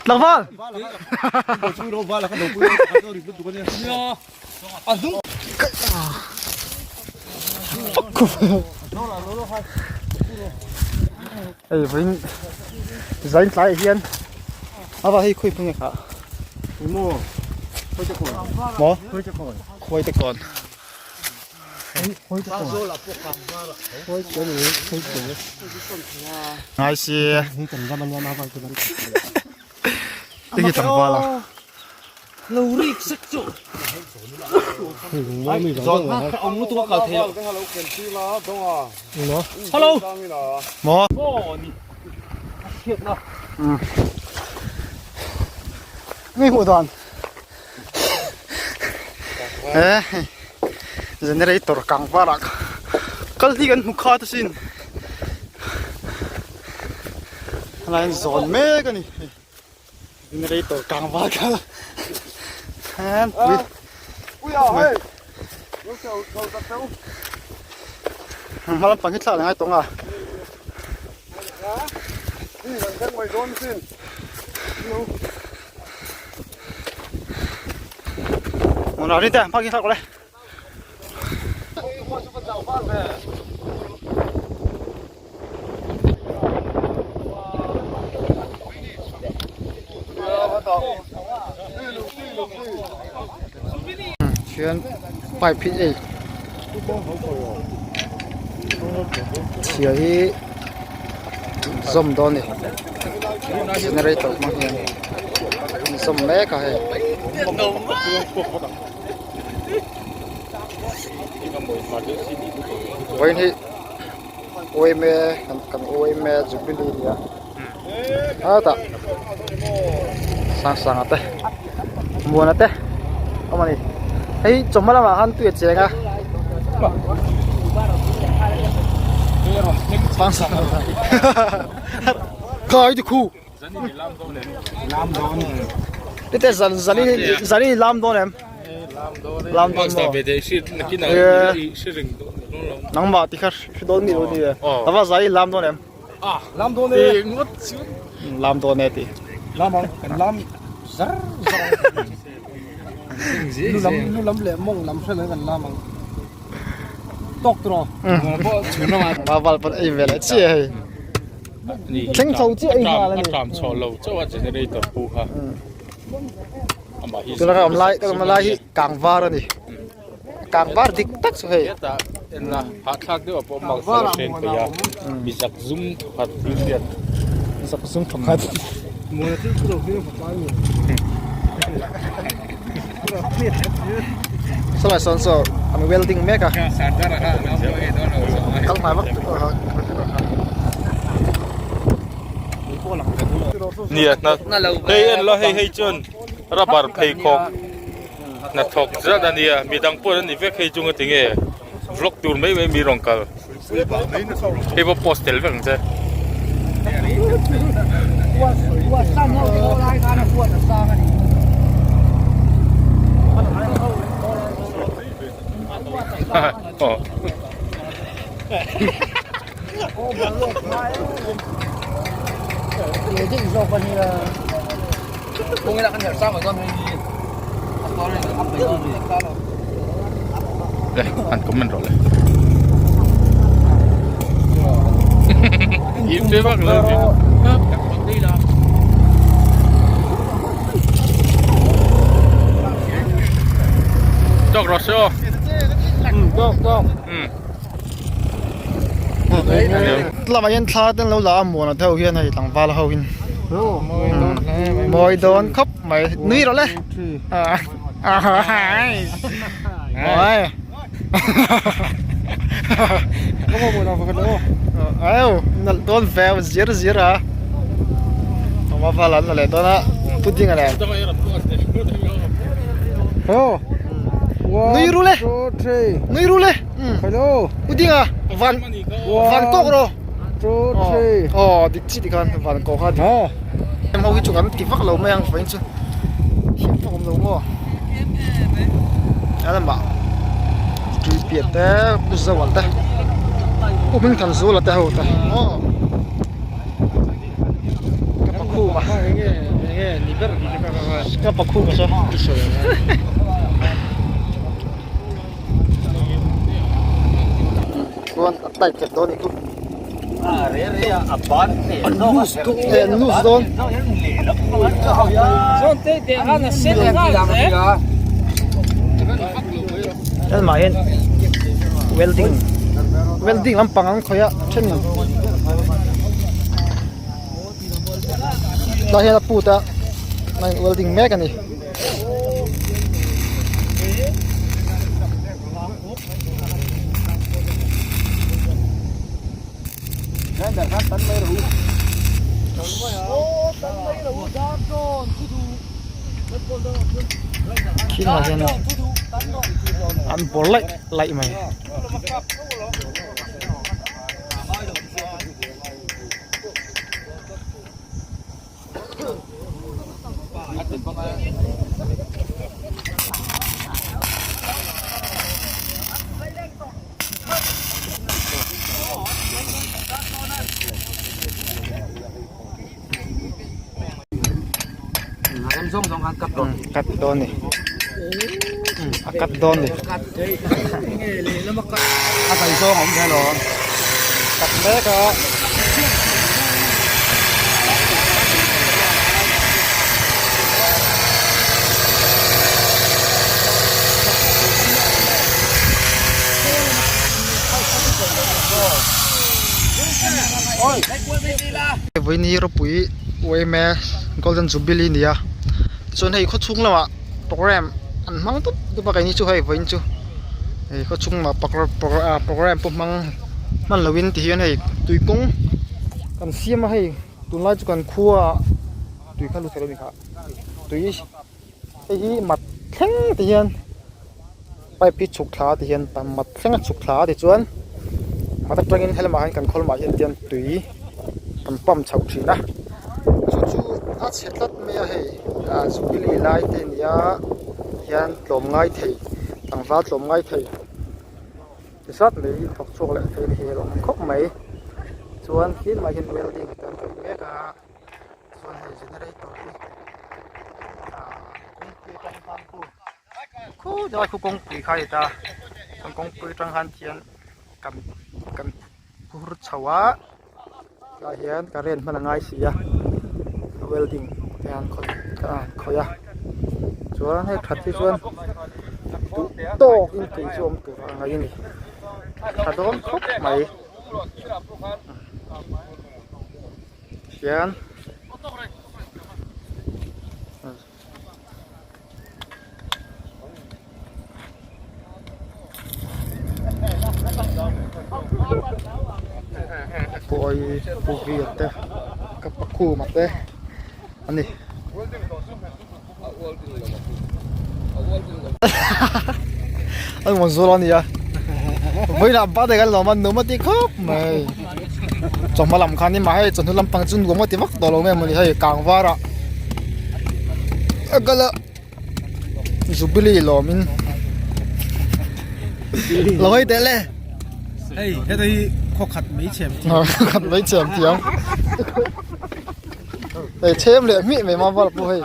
Tlangval. Hei vawiin zain tlaiah hian a va hei khawi hmang nge kha maw khawi te kawn ngai si hei hi tlangval a maw ngei hmuh dan he generator kang varah kal hi kan hmu khat asin helai an zawn mek a ni generator kang var kha han pui hma lampang hi thla la ngai tawng a. Mona ri te phak thak le. Chuan pipe hi ei chhia hi zawm dawn a ni generator hmang hian an zawm mek a hei. Vawiin hi OMA kan OMA Jubilee a ni a hetah Sangsanga te Muana te awm a ni hei chawhma lamah khan tui a cheng a Sangsanga kai te khu. Tete zan zanin zanin lam dawn em? Lam dawn maw? Nangmah ti kha hre dawn mi lo ni e. Ava zai lam dawn em? Lam dawn e. Lam dawn e ti. Lam ang kan lam zar zar ang. Nu lam nu lam leh mawng lam hre lo kan lam ang. Tawk tawh. Ma val pawn ei ve leh chiah hei. Thleng chho chiah ei nghal a ni. A tram chho lo chauh a generator pu kha. Amah hi. Tuna ka awm lai ka awm lai hi kang var a ni. Kang var dik tak chu hei. Hetah enna hahthlak deuh ah pawh mal sal a hren thei a. Mi zak zum thawkhat thil hriat. Zak zum thawkhat. Saw sawn saw an welding mek a. Kal hnai vak Nia hna hei en la hei hei chuan rubber pheikhawk hnathawk zat a nia midang pawh an ni vek hei chunga tinge vlog tur mai mai mi rawn kal hei pawh post tel vek ang che. Le an comment rawh le im te vak lo Tawk rawh se aw. Tawk tawk. Lamah hian thla te an lo la a muan a deuh hian hei tlangval ho in mawi dawn khawp mai nui rawh le mawi au nalh dawn ve zir zir a awma val an la leh dawn a pudding a leh nui ru le nui ru le. Hello. Udinga van van kawk ro. 2 3. Aw dik chi tikhan van kawk a. Em ho hi chu kan ti vak lo mai ang vawiin chu thiam vak awm lo maw. A lamah tui pian te pu Zoa te pu Hmingthanzula te ho te maw. Enge ni ber Ka pakhu ka saw. Chuan a tight kep dawn ni chu. An loose dawn. An loose dawn. Helmah hian welding welding lampang an khawih a then tlai hian a put a welding mek a ni. Khilaiah hian an bawr laih laih mai. Cut dawn ni a cut dawn ni a kal zawng awm thei alawm cut mek a. Vawiin ropui yma golden jubilee a ni a chuan hei khawchhung lamah program an hmang dup dup a keini chu hei vawiin chu hei khawchhung lamah program pawh hmang hman loin ti hian hei tui kawng kan siam a hei tunlai chu kan khua ah tui kha lut thei lo a ni kha tui hei hi mat thleng ti hian pipe hi chhuk thla ti hian mat thleng a chhuk thla tichuan mat atangin helamah hian kan khawlmah hian tian tui kan pump chhoh thin a chu chu a chhe tlat mai a hei ah jubilee lai te a ni a hian tlawm ngai thei tlangval tlawm ngai thei zat mai thawk chhuak leh thei hi a awm khawp mai chuan tlem ah hian welding te an khawih mek a chuan hei generator hi ah kawngpui atang khan khu khu deuh a kawngpui kha a ni ta chuan kawngpui atang khan khian kan kan phur chho a tah hian current hman a ngai si a welding te an khawih an khawih a chuan hei that hi chuan duh tawk in tui chu awm tur a ngai a ni tha dawn khawp mai hian. Pawi Puvi te ka pakhuma te a ni. An rawn zawl a nia vawiinah birthday kan lawm a nuam a ti khawp mai chawhma lam khan ni mah hei chawhnu lampang chu nuam a ti vak tawh lo nge mawni hei kang var ah a kal a jubilee lawm in lo hawi teh le hei heta hi khaw khat mai chhem thiam khaw khat mai chhem thiam hei chhem leh hmih mai ma val pawh hei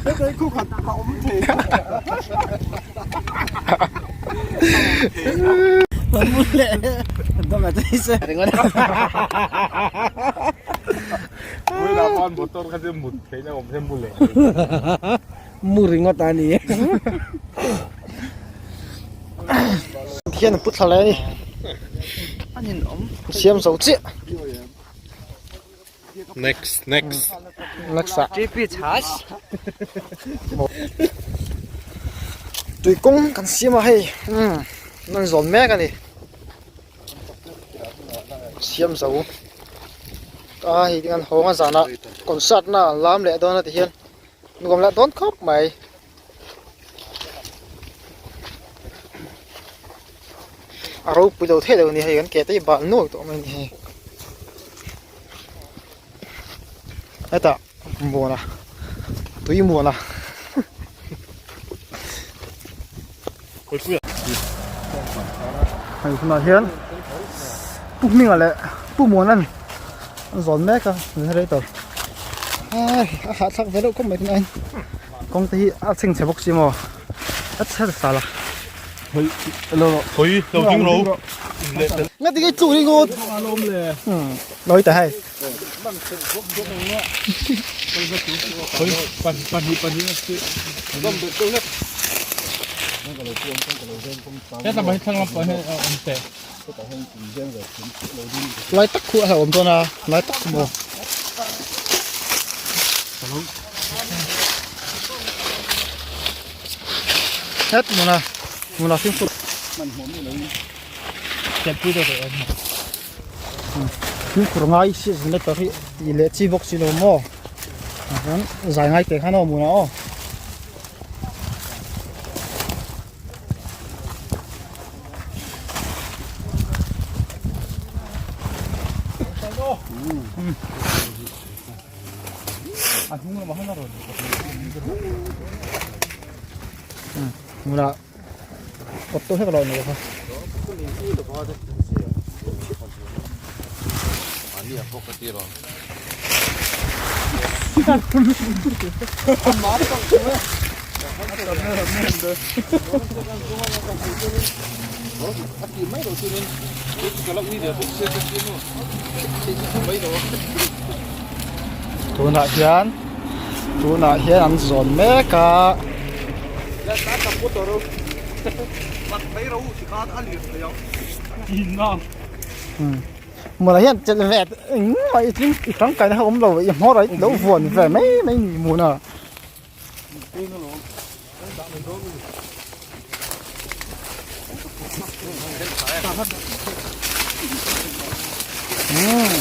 heta hi khaw khat a awm thei Mu ringawt a ni. Hian pu thla leh a ni. Siam zo chiah. Next next. Next ah. Tui kawng kan siam a hei umm an zawn mek a ni. Siam zo a hei tin an hawng a zanah concert na an lam leh dawn a ti hian. Nuam lah dawn khawp mai. A ropui lo theih lo a ni hei kan ke te hi bal nuai tawh mai a ni hei. Hetah muana tui muana. Hei hunah hian Pu Hminga leh. Pu Muanan an zawn mek a generator a hahthlak ve deuh khawp mai tunah hian kawng te hi a chheng chhe bawk si maw a chhe sal a. Hawi lo ding ro. Nga ti nge chu ri ngut. Loi ta hei. Lai tak khu a hlauhawm dawn a, lai tak khu maw. Het muna muna fimkhur. Fimkhur ngai si generator hi tih leh chi bawk si lo maw chuan zai ngai teh khan aw muna aw. Muna kawt tawh hlek lo ni kha. Tunah hian tunah hian an zawn mek a. Mawla hian chelh ve engmah i tling i tangkaina kha awm lo i hmawr a lo vuan ve mai mai ni hmun a. Umm.